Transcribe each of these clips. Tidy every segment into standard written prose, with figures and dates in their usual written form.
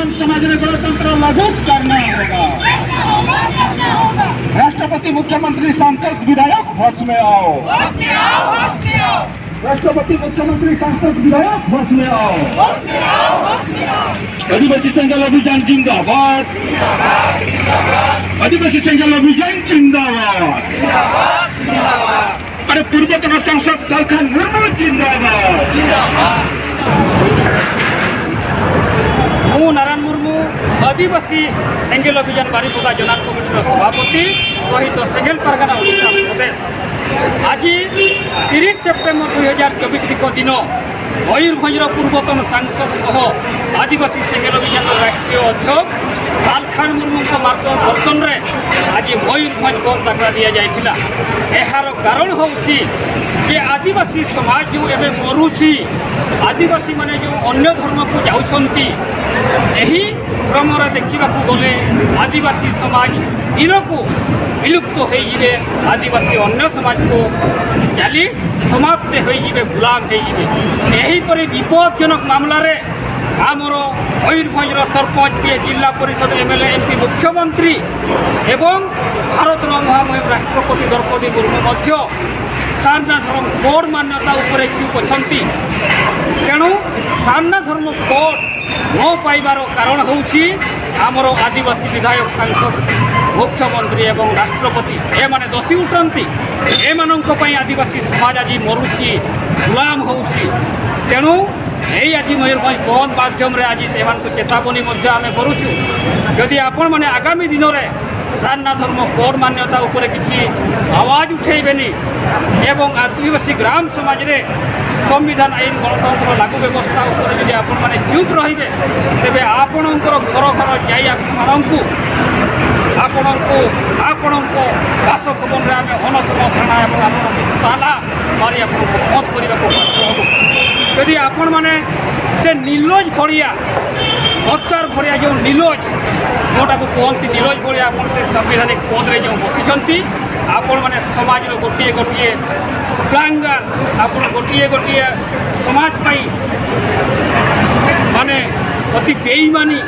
ग्राम समाज में गणतंत्र लागू करना होगा। राष्ट्रपति, मुख्यमंत्री, सांसद, विधायक होश में आओ। राष्ट्रपति, मुख्यमंत्री, सांसद, विधायक होश में आओ। आदिवासी सेंगेल अभियान जिंदाबाद। आदिवासी सेंगेल अभियान जिंदाबाद। अरे पूर्वतन सांसद सालखान मुर्मू जिंदाबाद। मु नारायण मुर्मू आदिवासी सेंगेल अभियान बारिपदा जोनाल कमिटी सभापति सहित सेंगेल पारगना ओडिशा प्रदेश। आज 30 सेप्टेम्बर 2024 दिन मयूरभंजर पूर्वतन सांसद सह आदिवासी सेंगेल अभियान राष्ट्रीय अध्यक्ष सालखान मुर्मू मार्गदर्शन में आज मयूरभंज बंद डाकरा दि जाइला। यार कारण होची जे आदिवासी समाज जो एबे मरुଛି, आदिवासी माने जो अन्य धर्म को जाउछंती, एही क्रमरे देखिबाकू गले आदिवासी समाज दिनकू विलुप्त होइजिबे, आदिवासी अन्य समाज को चाली समाप्त होइजिबे, गुलाम होइजिबे। एहीपरि विपदजनक मामलारे आमर मयूरभंजर सरपंच, जिला परिषद, एमएलए, एमपी, मुख्यमंत्री एवं भारत महामहिम राष्ट्रपति द्रौपदी मुर्मू मध्य सारना धर्म कोड मान्यता उपरे चुप अच्छा। तेणु सारना धर्म कोड न पाइबार कारण होउछि आमर आदिवासी विधायक, सांसद, मुख्यमंत्री एवं राष्ट्रपति एमाने दोषी उठंती। एमानंक पई आदिवासी समाज आज मरुछि, गुलाम होउछि। तेणु এই আজ ময়ূরভঞ্জ বন্ধ মাধ্যমে আজ এমানকু চেতাবনী মধ্য আমি করুছু। যদি আপন মানে আগামী দিনরে সারনা ধর্ম কোড মান্যতা উপরে কিছু আওয়াজ উঠাইবেনি এবং আদিবাসী গ্রাম সমাজরে সংবিধান আইন গণতন্ত্র লাগু ব্যবস্থা উপরে যদি আপন মানে চুপ রহবে, তেবে আপনার ঘর ঘর যাই আপনার আপনার বাসভবনে আমি অনশন ধারণা এবং আপনার তালা মারি আপনার বন্ধ করা বাধ্য হব। যদি আপন মানে সে নির্লজ ভଳିଆ গদ্দার ভଳିଆ যে নির্লজ ଯେଉଁଟାକୁ କୁହନ୍ତି ନିଲଜ ଭଳିଆ ଆପଣ ସେ ସାମ୍ବିଧାନିକ ପଦରେ ଯେଉଁ ବସିଛନ୍ତି, ଆପଣମାନେ ସମାଜର ଗୋଟିଏ ଗୋଟିଏ ପ୍ଲାଙ୍ଗାର, ଆପଣ ଗୋଟିଏ ଗୋଟିଏ ସମାଜ ପାଇଁ ମାନେ ଅତି ବେଇମାନି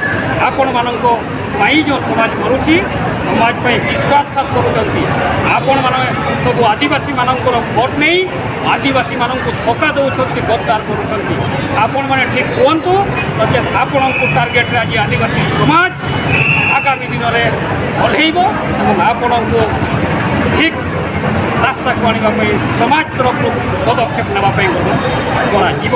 ଆପଣମାନଙ୍କ ପାଇଁ ଯେଉଁ ସମାଜ କରୁଛି, ସମାଜ ପାଇଁ ବିଶ୍ୱାସଘାତ କରୁଛନ୍ତି। ଆପଣମାନେ ସବୁ ଆଦିବାସୀମାନଙ୍କର ଭୋଟ ନେଇ ଆଦିବାସୀମାନଙ୍କୁ ଧୋକା ଦେଉଛନ୍ତି, ଗଦ୍ଦାର କରୁଛନ୍ତି। ଆପଣମାନେ ଠିକ୍ କୁହନ୍ତୁ, ନଚେତ୍ ଆପଣଙ୍କୁ ଟାର୍ଗେଟରେ ଆଜି ଆଦିବାସୀ ସମାଜ ଆଗାମୀ ଦିନରେ ଓହ୍ଲେଇବ ଏବଂ ଆପଣଙ୍କୁ ଠିକ୍ ରାସ୍ତାକୁ ଆଣିବା ପାଇଁ ସମାଜ ତରଫରୁ ପଦକ୍ଷେପ ନେବା ପାଇଁ କରାଯିବ।